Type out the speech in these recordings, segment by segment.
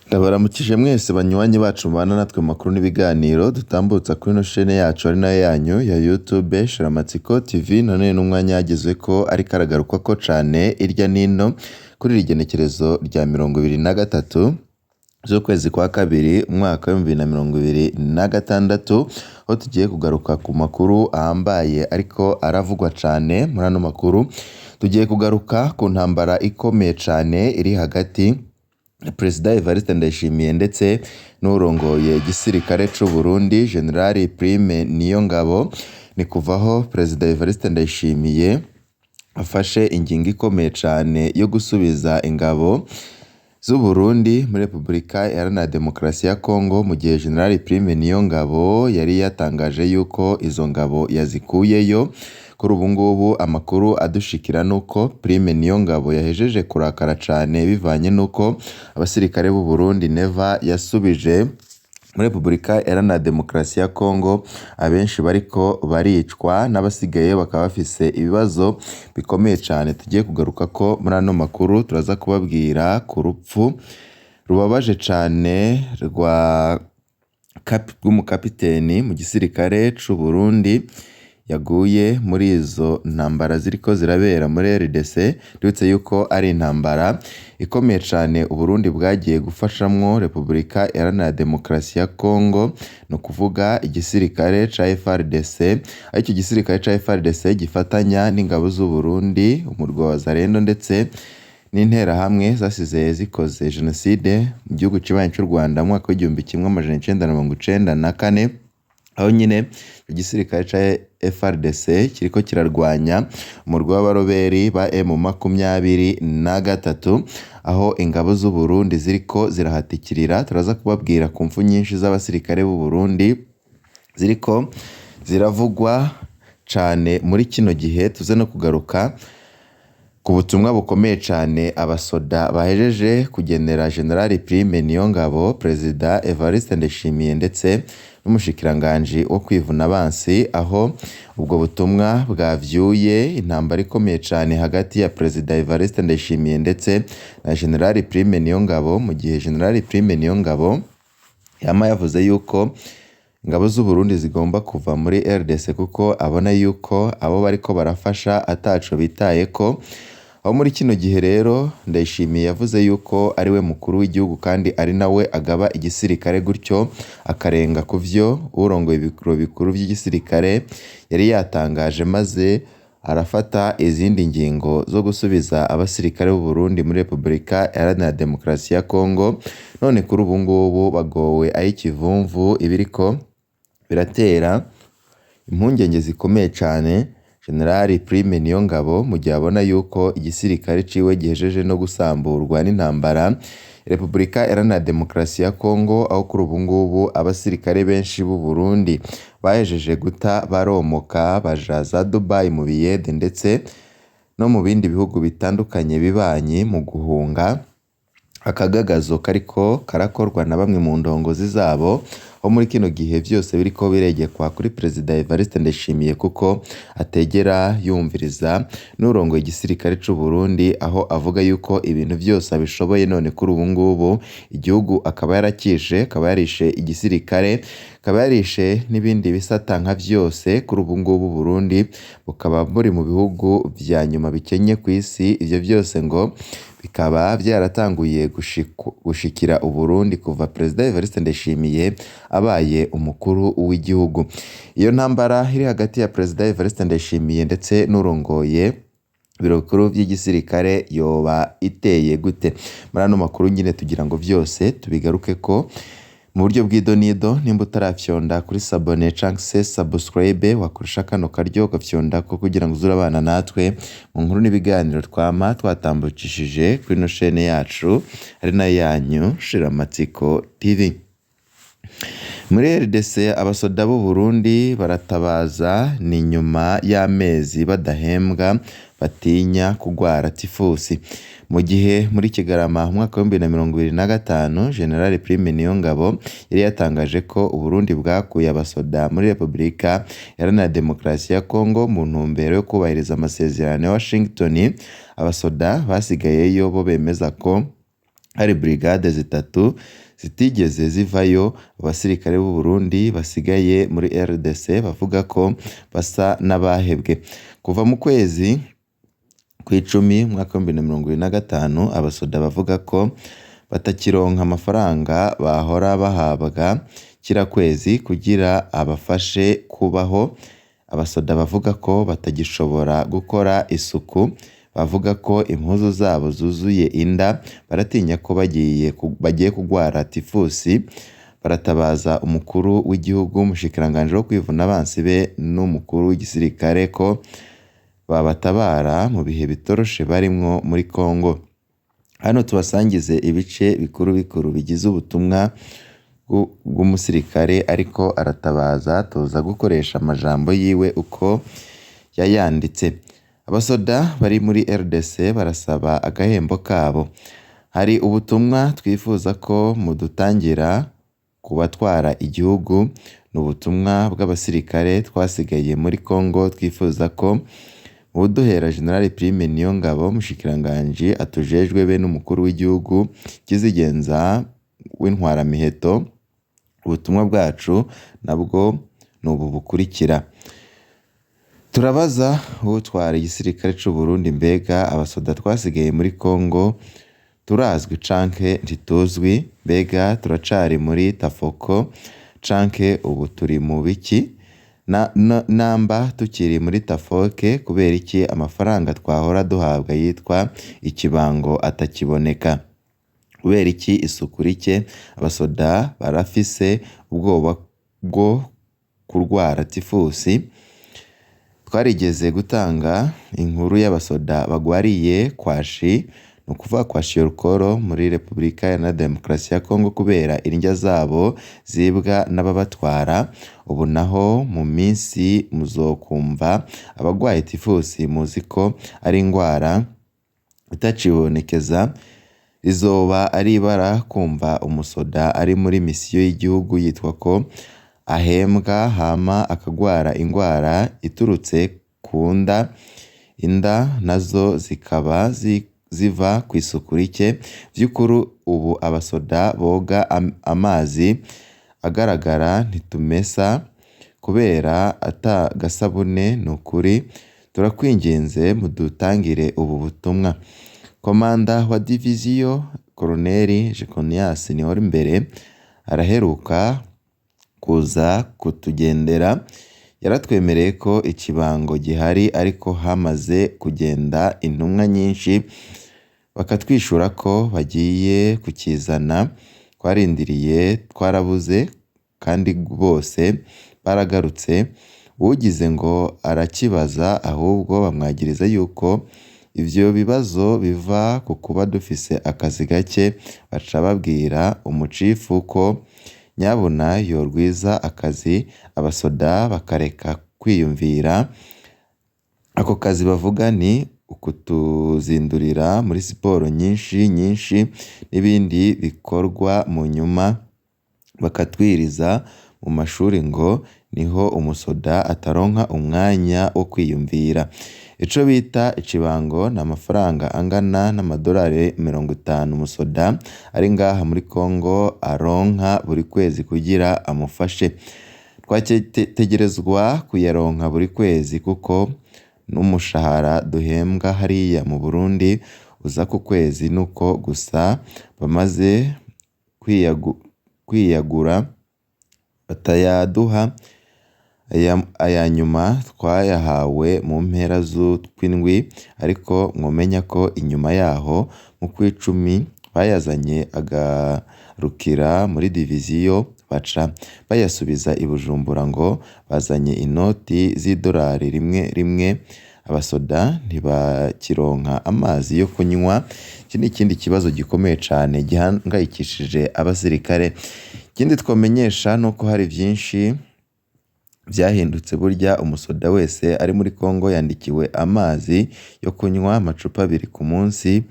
Ndabaramukije mwese banywanyi bacu mubana natwe mu makuru n'ibiganiro dutambutsa kuri ino shene yacu ari nayo yanyu ya YouTube Shiramatsiko TV. None n'umwanya yagezweko ariko aragarukwako cane irya nino kuri iri genekerezo rya 23 z'ukwezi kwa kabiri umwaka w'2026, aho tugiye kugaruka ku makuru ahambaye ariko aravugwa cane. Muri ano makuru tugiye kugaruka ku ntambara ikomeye cane iri hagati Perezida Evariste Ndayishimiye ndetse n'uwurongoye igisirikare c'u Burundi, General Prime Niyongabo. Ni kuvaho Perezida Evariste Ndayishimiye afashe ingingo ikomeye cane yo gusubiza ingabo z'u Burundi muri Repubulika Iharanira Demokarasi ya Kongo, mu gihe General Prime Niyongabo yari yatangaje yuko izo ngabo yazikuyeyo. Kuri ubu ngubu amakuru adushikira nuko Prime Niyongabo yahejeje kurakara cane bivanye nuko abasirikare b'u Burundi Neva yasubije muri Repubulika Iharanira Demokarasi ya Kongo abenshi bariko baricwa, n'abasigaye bakaba bafise ibibazo bikomeye cane tugiye kugarukako muri ano makuru. Turaza kubabwira ku rupfu rubabaje cane rwa rw'umukapiteni mu gisirikare c'u Burundi yaguye muri izo ntambara ziriko zirabera muri RDC. Ndibutse yuko ari intambara ikomeye cane Uburundi bwagiye gufashamwo Repubulika Iharanira Demokarasi ya Kongo, ni ukuvuga igisirikare ca FARDC, aho ico gisirikare ca FARDC gifatanya n'ingabo z'u Burundi, umurwi wa Wazalendo ndetse n'interahamwe zasize zikoze jenoside mu gihugu kibanyi c'u Rwanda mu mwaka w'1994, aho nyine igisirikare ca FARDC kiriko kirarwanya umurwi w'abaroberi ba M23, aho ingabo z'u Burundi ziriko zirahatikirira. Turaza kubabwira ku mpfu nyinshi z'abasirikare b'u Burundi ziriko ziravugwa cane muri kino gihe. Tuze no kugaruka ku butumwa bukomeye cane abasoda bahejeje kugenera General Prime Niyongabo, Perezida Evariste Ndayishimiye ndetse n'umushikiranganji wo kwivuna abansi, aho ubwo butumwa bwavyuye intambara ikomeye cane hagati ya Perezida Evariste Ndayishimiye ndetse na General Prime Niyongabo, mu gihe General Prime Niyongabo yama yavuze yuko ingabo z'u Burundi zigomba kuva muri RDC kuko abona yuko abo bariko barafasha ataco bitayeko. Aho muri kino gihe rero Ndayishimiye yavuze yuko ari we mukuru w'igihugu kandi ari nawe agaba igisirikare, gutyo akarenga kuvyo urongoye ibiro bikuru vy'igisirikare yari yatangaje, maze arafata izindi ngingo zo gusubiza abasirikare b'u Burundi muri Repubulika Iharanira Demokarasi ya Kongo. None kuri ubu ngubu bagowe ay'ikivumvu, ibiriko biratera impungenge zikomeye cane General Prime Niyongabo, mu gihe abona yuko igisirikare ciwe gihejeje no gusamburwa n'intambara Repubulika Iharanira Demokarasi ya Kongo, aho kuri ubu ngubu abasirikare benshi b'u Burundi bahejeje guta baromoka baja za Dubai mu biyede ndetse no mu bindi bihugu bitandukanye bibanyi mu guhunga akagagazo kariko karakorwa na bamwe mu ndongozi zabo, aho muri kino gihe vyose biriko biregekwa kuri Perezida Evariste Ndayishimiye kuko ategera yumviriza n'urongoye igisirikare c'u Burundi, aho avuga yuko ibintu vyose abishoboye. None kuri ubu ngubu igihugu akaba yarakishe, akaba yarishe igisirikare, akaba yarishe n'ibindi bisata nka vyose. Kuri ubu ngubu Burundi bukaba buri mu bihugu vya nyuma bikenye kw'isi. Ivyo vyose ngo bikaba vyaratanguye gushikira Uburundi kuva Perezida Evariste Ndayishimiye abaye umukuru w'igihugu. Iyo ntambara iri hagati ya Perezida Evariste Ndayishimiye ndetse n'urongoye ibiro bikuru vy'igisirikare yoba iteye gute? Muri ano makuru nyine tugira ngo vyose tubigarukeko mu buryo bw'idonido. Nimba utarafyonda kuri sabone canke se subscribe, wakoresha kano karyo ugafyondako kugira ngo uze urabana natwe mu nkuru n'ibiganiro twama twatambukishije kuri ino shene yacu ari nayo yanyu Shiramatsiko TV. Muri RDC abasoda b'u Burundi baratabaza, ni nyuma y'amezi badahembwa batinya kugwara tifusi. Mu gihe muri Kigarama umwaka w'2025 General Prime Niyongabo yari yatangaje ko Uburundi bwakuye abasoda muri Repubulika Iharanira Demokarasi ya Kongo mu ntumbero yo kubahiriza amasezerano ya Washington, abasoda basigayeyo bo bemeza ko Hari brigade zitatu zitigeze zivayo. Abasirikare b'u Burundi basigaye muri RDC bavuga ko basa n'abahebwe. Kuva mu kwezi kw'icumi umwaka w'2025, abasoda bavuga ko batakironka amafaranga bahora bahabwa kira kwezi kugira abafashe kubaho. Abasoda bavuga ko batagishobora gukora isuku, bavuga ko impuzu zabo zuzuye inda, baratinya ko bagiye kugwara tifusi. Baratabaza umukuru w'igihugu, umushikiranganji wo kwivuna abansi be n'umukuru w'igisirikare ko babatabara mu bihe bitoroshe barimwo muri Congo. Hano tubasangize ibice bikuru bikuru bigize ubutumwa bw'umusirikare ariko aratabaza, tuza gukoresha amajambo yiwe uko yayanditse. Abasoda bari muri RDC barasaba agahembo kabo. Hari ubutumwa twifuza ko mudutangira ku batwara igihugu, ni ubutumwa bw'abasirikare twasigaye muri Congo twifuza ko mubuduhera General Prime Niyongabo, umushikiranganji atujejwe be n'umukuru w'igihugu kizigenza w'intwaramiheto. Ubutumwa bwacu nabwo ni ubu bukurikira: turabaza uwutwara igisirikare c'u Burundi, mbega abasoda twasigaye muri Congo turazwi canke ntituzwi? Mbega turacari muri Tafoko canke ubu turi mu biki? Namba tukiri muri Tafoke, kubera iki amafaranga twahora duhabwa yitwa ikibango atakiboneka? Kubera iki isuku rike? Abasoda barafise ubwoba bwo kurwara tifusi. Twarigeze gutanga inkuru y'abasoda bagwariye kwashi, ni ukuvuga kwashiorkor muri Repubulika Iharanira Demokarasi ya Kongo, kubera indya zabo zibwa n'ababatwara. Ubu naho mu minsi muzokumva abagwaye tifusi, muzi ko ari ingwara itacibonekeza. Rizoba ari ibara kumva umusoda ari muri misiyo y'igihugu yitwa ko ahembwa hama akagwara ingwara iturutse ku nda, inda nazo zikaba ziva kw'isuku rike. Vy'ukuri ubu abasoda boga amazi agaragara ntitumesa kubera ata gasabune. Nukuri turakwinginze mudutangire ubu butumwa. Komanda wa diviziyo Colonel Jeconias Nihorimbere araheruka kuza kutugendera, yaratwemereye ko ikibango gihari, ariko hamaze kugenda intumwa nyinshi bakatwishura ko bagiye kukizana. Twarindiriye twarabuze, kandi bose baragarutse. Uwugize ngo arakibaza ahubwo bamwagiriza yuko ivyo bibazo biva ku kuba dufise akazi gake. Baca babwira umucifu ko nyabuna yorwiza akazi, abasoda bakareka kwiyumvira. Ako kazi bavuga ni ukutuzindurira muri siporo nyinshi nyinshi n'ibindi bikorwa, mu nyuma bakatwiriza mu mashuri ngo niho umusoda ataronka umwanya wo kwiyumvira. Ico bita ikibango ni amafaranga angana n'amadolari 50 umusoda ari ngaha muri Congo aronka buri kwezi kugira amufashe. Twategerezwa kuyaronka buri kwezi kuko n'umushahara duhembwa hariya mu Burundi uza ku kwezi, nuko gusa bamaze kwiyagura batayaduha. Aya nyuma twayahawe mu mpera z'ukwindwi, ariko mwomenya ko inyuma yaho mu kw'icumi bayazanye agarukira muri diviziyo, baca bayasubiza i Bujumbura ngo bazanye inoti z'idolari rimwe rimwe. Abasoda ntibakironka amazi yo kunywa. Iki ni ikindi kibazo gikomeye cane gihangayikishije abasirikare. Ikindi twomenyesha nuko hari vyinshi vyahindutse. Burya umusoda wese ari muri Congo yandikiwe amazi yo kunywa amacupa 2 ku munsi,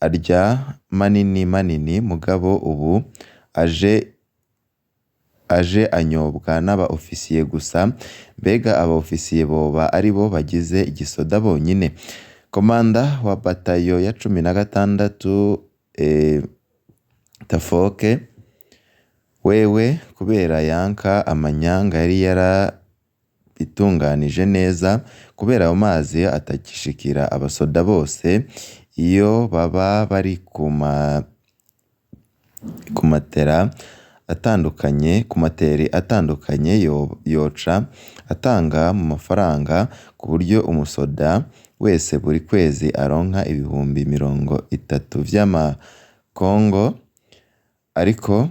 arya manini manini, mugabo ubu aje anyobwa n'aba ofisiye gusa. Mbega aba ofisiye boba aribo bagize igisoda bonyine? Komanda wa batayo ya 16 Tafoke wewe kubera yanka amanyanga yari yarabitunganije neza, kubera ayo mazi atagishikira abasoda bose iyo baba bari ku matera atandukanye, ku materi atandukanye yoca atanga mu mafaranga ku buryo umusoda wese buri kwezi aronka 30,000 vy'amakongo. Ariko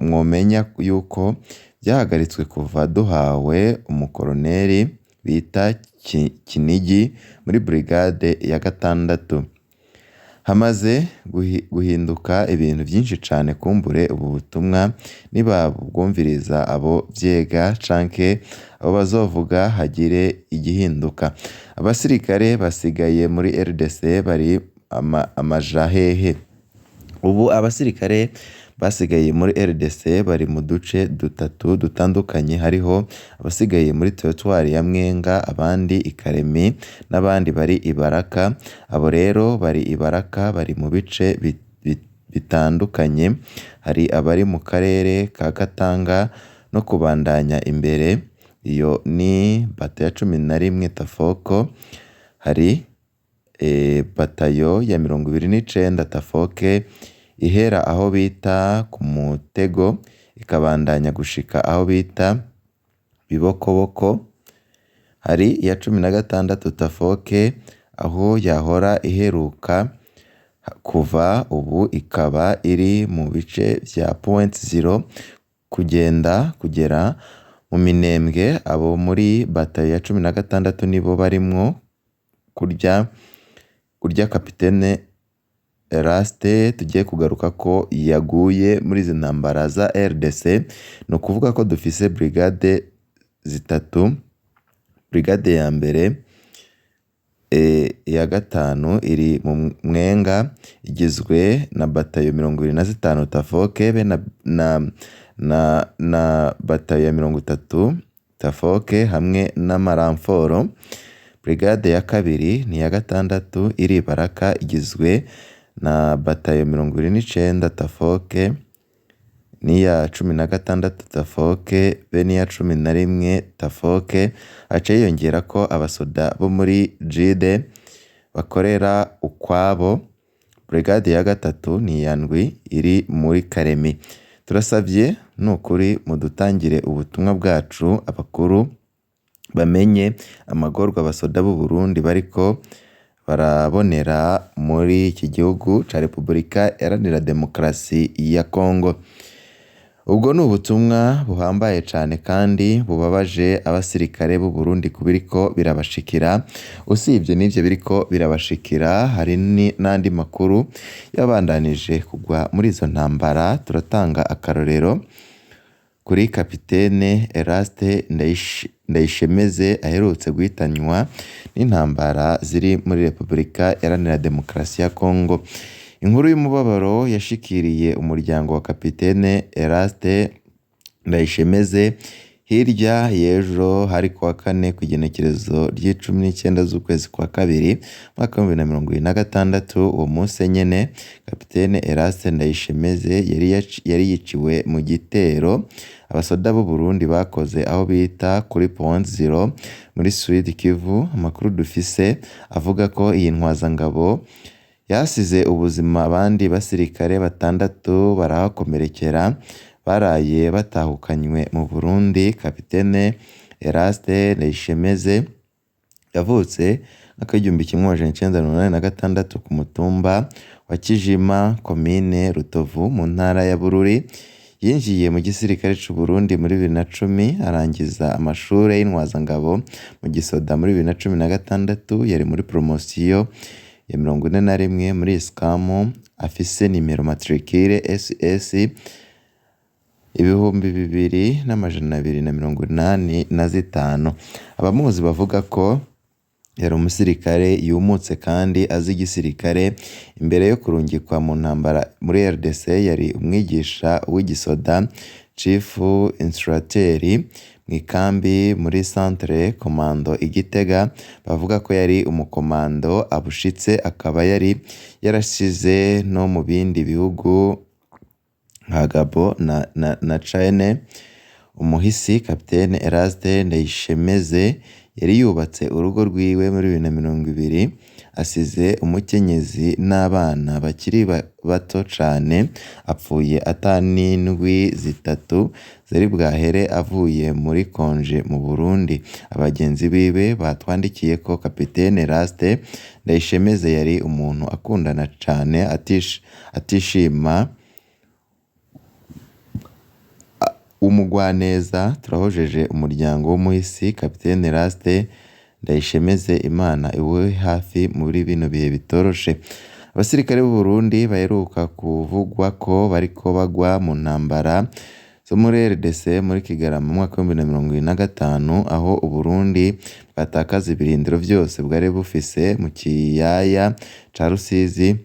mwomenya yuko vyahagaritswe kuva duhawe umukoroneri bita Kinigi muri brigade ya 6. Hamaze guhinduka ibintu vyinshi cane, kumbure ubu butumwa nibabwumviriza abo vyega canke abo bazovuga hagire igihinduka. Abasirikare basigaye muri RDC bari amaja hehe? Ubu abasirikare basigaye muri RDC bari mu duce dutatu dutandukanye, hariho abasigaye muri teritwari ya Mwenga, abandi i Karemi n'abandi bari i Baraka. Abo rero bari i Baraka bari mu bice bitandukanye, hari abari mu karere ka Katanga no kubandanya imbere, iyo ni bato ya 11 Tafoko, hari batayo ya 29 Tafoke ihera aho bita ku Mutego ikabandanya gushika aho bita Bibokoboko, hari iya 16 Tafoke aho yahora iheruka kuva ubu ikaba iri mu bice vya Point Zero kugenda kugera mu Minembwe. Abo muri batayo ya 16 nibo barimwo kurya kapitene Eraste tugiye kugaruka ko yaguye muri izi ntambara za RDC. Ni ukuvuga ko dufise brigade zitatu, brigade ya mbere iya 5 iri mu Mwenga igizwe na batayo 25 Tafoke be na batayo ya 30 Tafoke hamwe n'amaramforo. Brigade ya kabiri ni iya 6 iri Baraka igizwe na batayo 29 Tafoke n'iya 16 Tafoke be n'iya 11 Tafoke. Aca yiyongera ko abasoda bo muri Jide bakorera ukwabo. Brigade ya 3 ni iya 7 iri muri Karemi. Turasavye nukuri mudutangire ubutumwa bwacu, abakuru bamenye amagorwa abasoda b'u Burundi bariko barabonera muri iki gihugu ca Repubulika Iharanira Demokarasi ya Kongo. Ubwo ni ubutumwa buhambaye cane kandi bubabaje abasirikare b'u Burundi kubiriko birabashikira. Usibye n'ivyo biriko birabashikira, hari n'andi makuru yabandanije kugwa muri izo ntambara. Turatanga akarorero kuri kapitene Eraste Ndayishemeze aherutse guhitanywa n'intambara ziri muri Repubulika Iharanira Demokarasi ya Kongo. Inkuru y'umubabaro yashikiriye umuryango wa kapitene Eraste Ndayishemeze hirya y'ejo hari kuwa kane ku igenekerezo ry'icumi n'icyenda z'ukwezi kwa kabiri umwaka w'2026. Uwo munsi nyene kapitene Eraste Ndayishemeze yari yiciwe mu gitero abasoda b'u Burundi bakoze aho bita kuri Point Zero muri Sud Kivu. Amakuru dufise avuga ko iyi ntwazangabo yasize ubuzima, abandi basirikare 6 barahakomerekera, baraye batahukanywe mu Burundi. Kapitene Eraste Ndayishemeze yavutse mwaka w'1986 ku mutumba wa Kijima, komine Rutovu, mu ntara ya Bururi. Yinjiye mu gisirikare c'u Burundi muri 2010, arangiza amashure y'intwazangabo mu gisoda muri 2016. Yari muri promosiyo ya 41 muri Iskamu, afise nimero matricule SS 2285. Abamuzi bavuga ko yari umusirikare yumutse kandi azi igisirikare. Imbere yo kurungikwa mu ntambara muri RDC yari umwigisha w'igisoda, chief instructeur, mw'ikambi muri Centre Commando i Gitega, bavuga ko yari umukomando abushitse, akaba yari yarashize no mu bindi bihugu nka Gabon na Chine. Umuhisi Capitaine Eraste Ndayishemeze yari yubatse urugo rwiwe muri 2020, asize umukenyezi n'abana bakiri bato cane, apfuye ata n'indwi zitatu zari bwahere avuye muri konje mu Burundi. Abagenzi biwe batwandikiye ko Capitaine Eraste Ndayishemeze yari umuntu akundana cane, atishima, w'umugwaneza. Turahojeje umuryango w'umuhisi Capitaine Eraste Ndayishemeze, Imana iwube hafi muri bino bihe bitoroshe. Abasirikare b'u Burundi baheruka kuvugwa ko bariko bagwa mu ntambara zo muri RDC muri Kigarama mu mwaka w'2025, aho Uburundi bwatakaza ibirindiro vyose bwari bufise mu kiyaya ca Rusizi,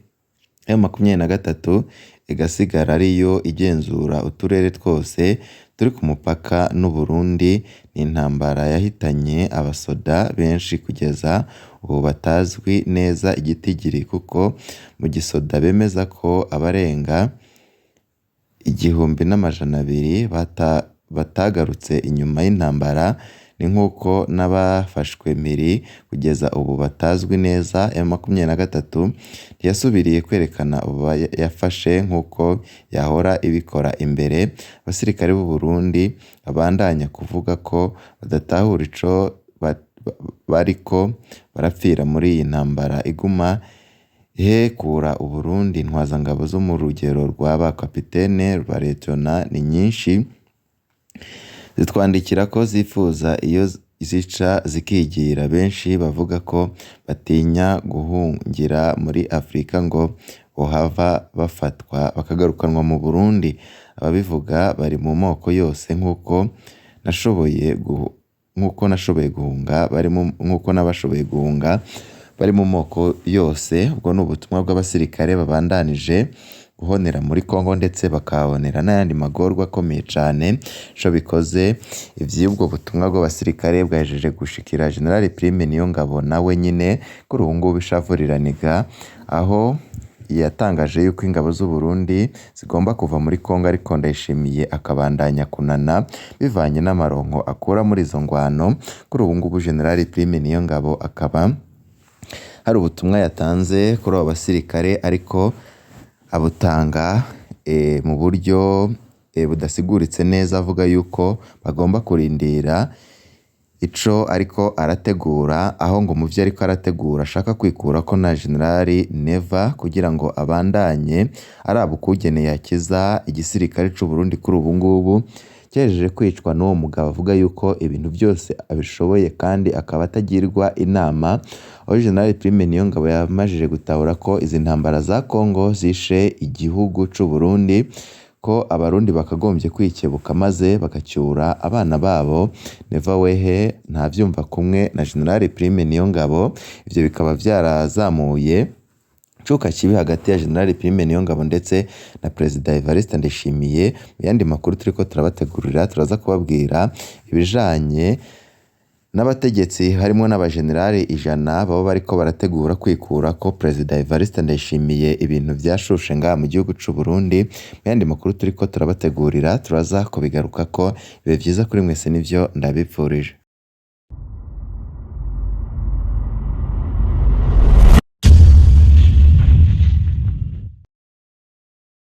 M23 igasigara ariyo igenzura uturere twose turi ku mupaka n'u Burundi. Ni intambara yahitanye abasoda benshi kugeza ubu batazwi neza igitigiri, kuko mu gisoda bemeza ko abarenga 1200 batagarutse inyuma y'intambara, ni nk'uko n'abafashwe mpiri kugeza ubu batazwi neza. M23 ntiyasubiriye kwerekana abo yafashe nk'uko yahora ibikora imbere. Abasirikare b'u Burundi babandanya kuvuga ko badatahura ico bariko barapfira muri iyi ntambara iguma ihekura Uburundi. Intwazangabo zo mu rugero rwa ba kapitene ba lieutenant ni nyinshi zitwandikira ko zifuza iyo zica zikigira. Benshi bavuga ko batinya guhungira muri Afrika ngo bohava bafatwa bakagarukanwa mu Burundi. Ababivuga bari mu moko yose, nk'uko nashoboye guhunga nk'uko n'abashoboye guhunga bari mu moko yose. Ubwo ni ubutumwa bw'abasirikare babandanije guhonera muri Kongo ndetse bakahabonera n'ayandi magorwa akomeye cane. Ico bikoze, ivy'ubwo butumwa bw'abasirikare bwahejeje gushikira General Prime Niyongabo, nawe nyine kuri ubu ngubu ishavu riraniga, aho yatangaje yuko ingabo z'u Burundi zigomba kuva muri Kongo, ariko Ndayishimiye akabandanya kunana bivanye n'amaronko akura muri izo ngwano. Kuri ubu ngubu General Prime Niyongabo akaba hari ubutumwa yatanze kuri abo basirikare, ariko abutanga mu buryo budasiguritse neza, avuga yuko bagomba kurindira ico ariko arategura, aho ngo mu vyo ariko arategura ashaka kwikurako na General Neva kugira ngo abandanye araba ukugene yakiza igisirikare c'u Burundi kuri ubu ngubu cyejeje kwicwa n'uwo mugabo avuga yuko ibintu byose abishoboye kandi akaba atagirwa inama. Aho General Prime Niyongabo yamajije gutahura ko izi ntambara za Kongo zishe igihugu c'u Burundi, ko abarundi bakagombye kwikebuka maze bagacyura abana babo. Neva wehe ntavyumva kumwe na General Prime Niyongabo, ivyo bikaba vyarazamuye icuka kibi hagati ya General Prime Niyongabo ndetse na Perezida Evariste Ndayishimiye. Mu yandi makuru turiko turabategurira turaza kubabwira ibijanye n'abategetsi harimo n'abajenerali 100 baba bariko barategura kwikura ko Perezida Evariste Ndayishimiye ibintu vyashushe ngaha mu gihugu c'u Burundi. Mu yandi makuru turiko turabategurira turaza kubigarukako. Ibihe vyiza kuri mwese nivyo ndabipfurije.